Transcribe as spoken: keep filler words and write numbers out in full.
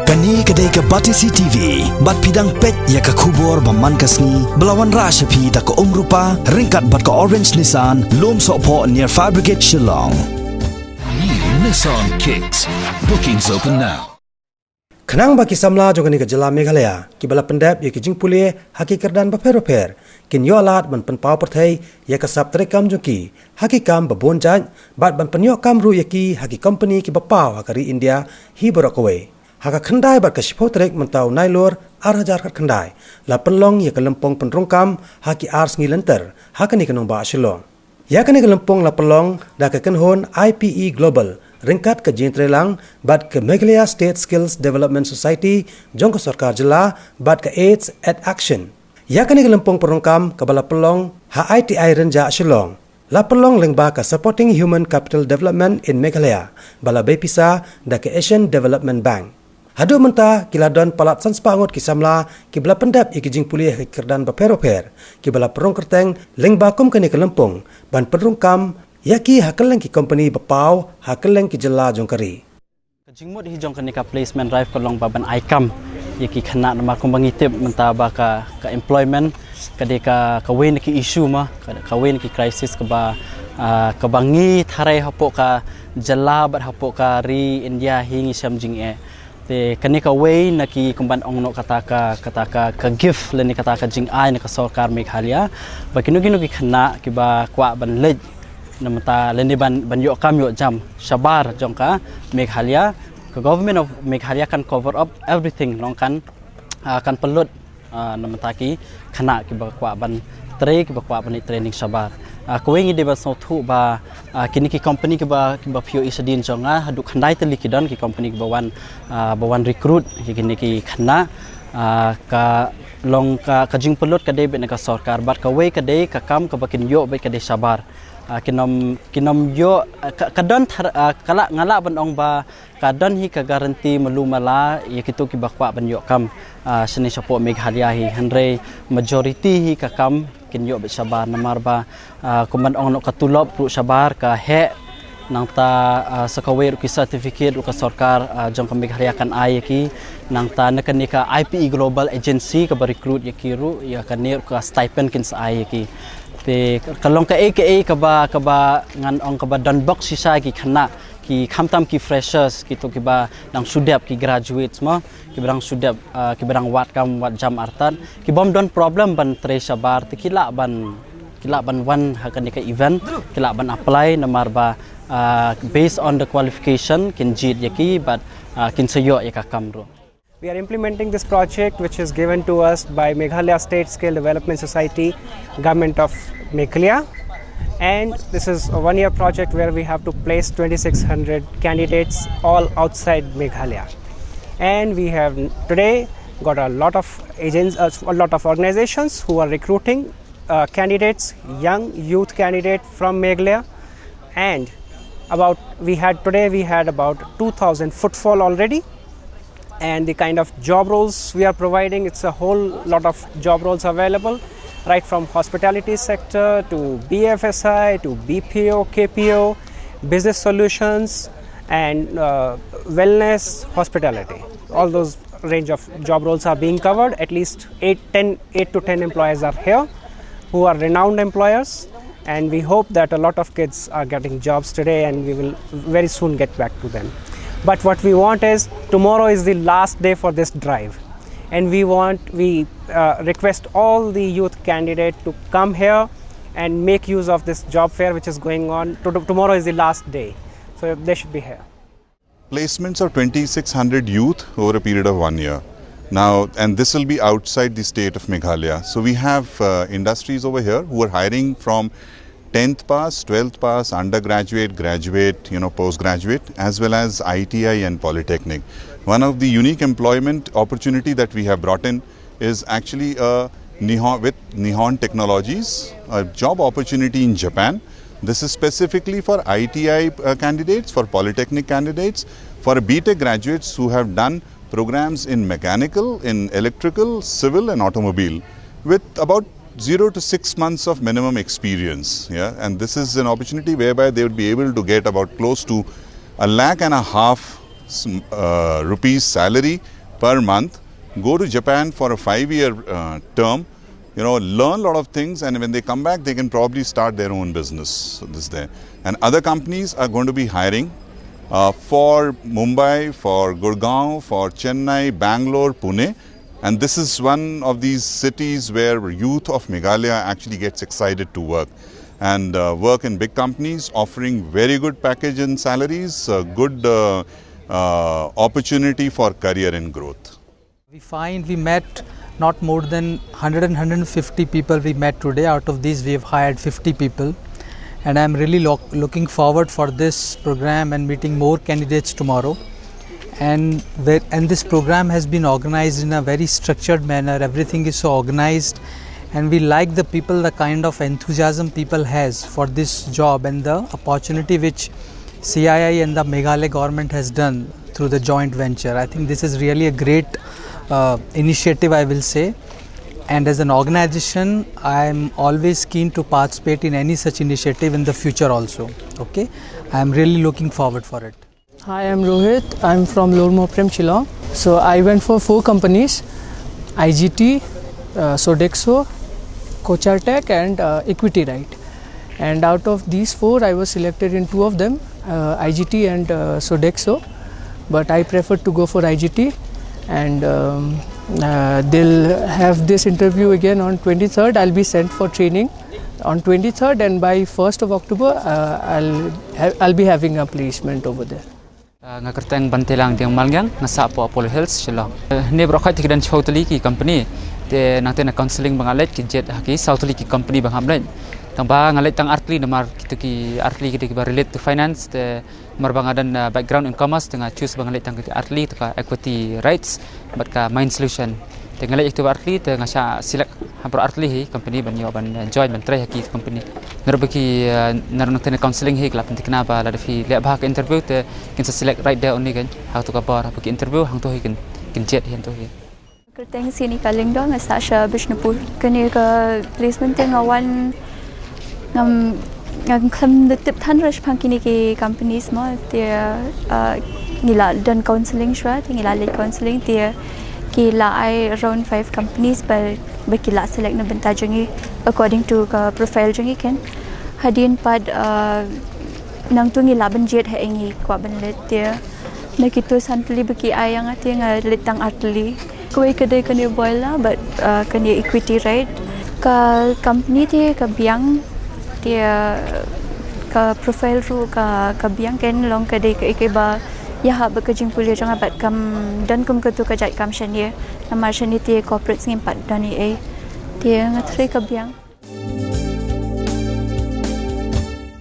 Kane ka dei ka Batesi T V, bad phi dang peit ïa ka khubor ba man ka sngi, ba la wanrah sha phi da ka Umrupa, ryngkat bad ka Orange Nissan, Lumsohphoh near Fire Brigade Shillong. New Nissan Kicks. Bookings open now. Khnang ba ki samla jong kane ka jylla Meghalaya, kiba la pyndep ïa ki jingpule ha ki kyrdan bapher bapher, kin ïoh lad ban pynpaw pyrthei ïa ka sap treikam jong ki ha ki kam ba bun jait, bad ban pynïoh kam ruh ïa ki ha ki kompani kiba paw ha ka ri India hi baroh kawei. Ha ka khyndai bad ka shiphew tarik mynta u Nailur ar hajar khatkhyndai, la pynlong ïa ka lympung pynrung kam ha ki ar sngi lynter ha kane ka nongbah Shillong. Ïa kane ka lympung la pynlong da ka kynhun I P E Global, ryngkat ka jingtreilang bad ka Meghalaya State Skills Development Society jong ka sorkar jylla, bad ka AIDS at Action. Ïa kane ka lympung pynrung kam kaba la pynlong ha I T I Rynjah Shillong, la pynlong lyngba ka Supporting Human Capital Development in Meghalaya, ba la bei pisa da ka Asian Development Bank. Haduh mynta ki la don palat san spah ngut ki samla kiba la pyndep ïa ki jingpule ha ki kyrdan bapher bapher, kiba la pynrung kyrteng lyngba kum kane ka lympung, ban pynrung kam ïa ki ha kylleng ki kompani ba paw ha kylleng ki jylla jong ka ri. Ka jingmut hi jong kane ka placement drive ka long ba ban ai kam ïa ki khynnah, namar kumba ngi tip mynta ba ka, ka employment ka dei ka, kawei na ki issue ma, ka, kawei na ki crisis kaba, ah, kaba ngi tharai hapoh ka jylla bad hapoh ka ri India hi ngi shem jingeh. Te kane kawei na ki, kumban ong noh, kata ka, kata ka, ka gift lane kata ka jingai na ka sorkar Meghalaya, ba kino kino ki khynnah kiba kwah ban leit na mynta lane ban, ban ïoh kam ïoh jam shabar jong ka Meghalaya, ka Government of Meghalaya kan cover up everything, long kan, ah, kan pynlut, ah, na mynta ki khynnah kiba kwah ban trei, kiba kwah ban leit training shabar. Ah, kawei ngi dei ban sngewthuh ba, ah, kine ki company kiba, kiba phi ïohi shadien jong nga, haduh khyndai tylli ki don ki company kiba wan, ah, ba wan recruit ïa kine ki khynnah. Ah, ka long ka, ka jingpynlut ka dei beit na ka sorkar, bad kawei ka dei ka kam kaba kin ïoh beit ka dei shabar. Ah, kin ym, kin ym ïoh, ah, ka, ka don thar, ah, ka la, nga lah ban ong ba ka don hi ka guarantee malu mala ïa kito kiba kwah ban ïoh kam, ah, shane shapoh Meghalaya hi, hynrei majority hi ka kam kin ïoh beit shabar, namar ba, ah, kumban ong noh, ka tulop ruh shabar ka heh, nangta, ah, sa kawei ruh ki certificate ruh ka sorkar, ah, jong ka Meghalaya kan ai ïa ki, nangta na kane ka I P E Global Agency kaba recruit ïa ki ruh, ïa kane ruh ka stipend kin sa ai ïa ki. Te ka long kaei kaei kaba, kaba ngan ong kaba don bok shisha ïa ki khynnah, ki khamtam ki freshers, kito kiba dang shu dep, ki graduates mo, kiba dang shu dep, ah, kiba dang wad kam wad jam artat, ki bym don problem ban trei shabar, te ki lah ban, ki lah ban wan ha kane ka event, ki lah ban apply, namar ba, ah, based on the qualification kin jied ïa ki, bad, ah, kin sa ïoh ïa ka kam ruh. We are implementing this project, which is given to us by Meghalaya State Skill Development Society, Government of Meghalaya. And this is a one-year project where we have to place twenty-six hundred candidates all outside Meghalaya. And we have today got a lot of agents, uh, a lot of organizations who are recruiting, uh, candidates, young youth candidate from Meghalaya. And about, we had, today we had about two thousand footfall already. And the kind of job roles we are providing, it's a whole lot of job roles available, right from hospitality sector to B F S I to B P O, K P O, business solutions, and, uh, wellness, hospitality. All those range of job roles are being covered. At least eight, ten, eight to ten employers are here who are renowned employers, and we hope that a lot of kids are getting jobs today, and we will very soon get back to them. But what we want is, tomorrow is the last day for this drive, and we want, we, uh, request all the youth candidate to come here and make use of this job fair which is going on. To-, tomorrow is the last day, so they should be here. Placements of twenty-six hundred youth over a period of one year. Now, and this will be outside the state of Meghalaya. So we have, uh, industries over here who are hiring from tenth pass, twelfth pass, undergraduate, graduate, you know, postgraduate, as well as I T I and polytechnic. One of the unique employment opportunity that we have brought in is actually a Nihon, with Nihon Technologies, a job opportunity in Japan. This is specifically for I T I, uh, candidates, for polytechnic candidates, for B Tech graduates who have done programs in mechanical, in electrical, civil, and automobile, with about zero to six months of minimum experience. Yeah, and this is an opportunity whereby they would be able to get about close to a lakh and a half s- uh, rupees salary per month, go to Japan for a five year uh, term, you know, learn a lot of things, and when they come back, they can probably start their own business. So this there. And other companies are going to be hiring uh, for Mumbai, for Gurgaon, for Chennai, Bangalore, Pune. And this is one of these cities where youth of Meghalaya actually gets excited to work and uh, work in big companies offering very good package and salaries, uh, good uh, uh, opportunity for career and growth. We find we met not more than one hundred and one hundred fifty people we met today. Out of these, we have hired fifty people. And I'm really lo- looking forward for this program and meeting more candidates tomorrow. And, where, and this program has been organized in a very structured manner. Everything is so organized. And we like the people, the kind of enthusiasm people has for this job and the opportunity which C I I and the Meghalaya government has done through the joint venture. I think this is really a great uh, initiative, I will say. And as an organization, I am always keen to participate in any such initiative in the future also. Okay, I am really looking forward for it. Hi, I'm Rohit. I'm from Lower Moprem, Shillong. So I went for four companies: I G T, uh, Sodexo, Kochar Tech, and uh, Equity Right. And out of these four, I was selected in two of them, uh, I G T and uh, Sodexo. But I preferred to go for I G T, and um, uh, they'll have this interview again on twenty-third. I'll be sent for training on twenty-third, and by first of October, uh, I'll ha- I'll be having a placement over there. Nga kyrteng Bantelang Diang Malngiang, nga sah hapoh Apollo Hills, Shillong. Hynne baroh khoit te ki don shiphew tylli ki company. Te nangta na counselling ba nga leit ki jied ha ki saw tylli ki company ba nga hap leit. Tang ba nga leit tang artylli namar kito ki artylli ki dei kiba relate to finance, te namar ba nga don background in commerce te nga choose ba nga leit tang ki artylli, te ka Equity Rights bad ka Mind Solution. Te nga leit ïa kito ba artylli te nga shah select ha baroh artylli hi company ban ïoh ban join ban try ha ki company. Naduh ba ki naduh nangta na counselling hi ki la pynthikna ba lada phi leh bha ka interview te kin sa select right there only kan. Ha kato ka bor haba ki interview hangto hi kin kin jied hi hangto hi. Kyrteng Sini Kalingdo, nga sah sha Bishnupur. Kane ka placement te nga wan ngam ngam khlem da tip than ruh shaphang kine ki companies mo, te ngi la don counselling shuwa, te ngi la leit counselling, te ki la ai around five companies ba ba ki la select na bynta jong ngi according to ka profile jong ngi kan. Hadien pat nangtu ngi la ban jied ha ngi kwah ban leit, te na kito san tylli ba ki ai ïa nga te nga leit tang artylli. Kawei ka dei kane boiler bad kane Equity Right. Ka company te ka biang, te ka profile ruh ka ka biang, kan long ka dei ka ïa kaba ïahap bad ka jingpule jong nga bad kam don kum katu ka jait kam shane. Namar shane te corporate ngim pat don ei ei. Te nga threi ka biang.